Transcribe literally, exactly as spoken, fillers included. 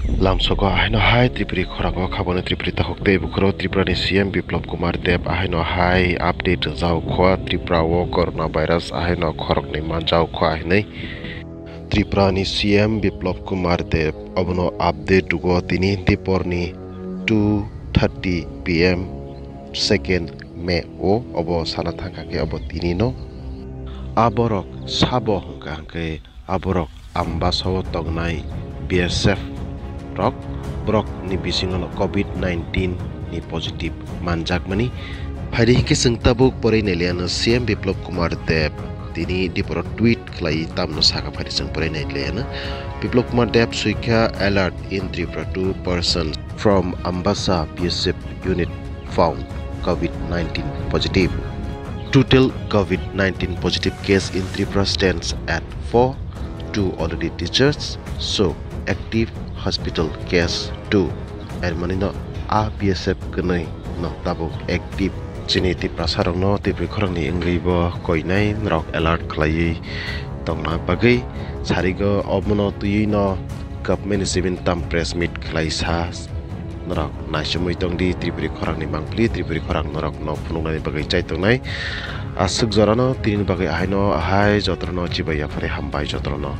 Lamsogo ahaino hai Tripuri khorango khaboni Tripuri takhuk tei bukhuro Tripurani C M Biplab Kumar Deb ahaino hai update wngjao khwa Tripura o corona virus ahaino khoroknwi manjao khwa hinwi. Tripurani C M Biplab Kumar Deb obono update rwgo tini diporni two thirty P M second May o obo sana thangkha khe obo tinino. Aborok sabo hwnkha hwnkhe aborok Ambasao tongnai B S F rok, borokni bisingo no covid nineteen ni positive manjakmani. Phaidi hinkhe chwng tabuk porinai liano C M Biplab Kumar Deb tini diporo tweet khlai tamno sakha phaidi chwng porinai liano. Biplab Kumar Deb swikha alert in Tripura, two persons from Ambasa B S F unit found covid nineteen positive. Total covid nineteen positive case in Tripura stands at four, two already discharged, so active hospital case two. Ermanino a B S F kwnwi no tabuk active. Chini Tiprasa rokno Tripuri khorangni wngwi bo koinai norok alert khlaiwi tongna bagwi sarigo obono twiwi no government ni simi tam press meet khlai sa. Norok naisumui tongdi Tripuri khorangni mangpili, Tripuri khorang norokno phunuknani bagwi chai tongnai. Aswk jorano tini bagwi ahaino ahai jotono chibai yaphari hambai jotono.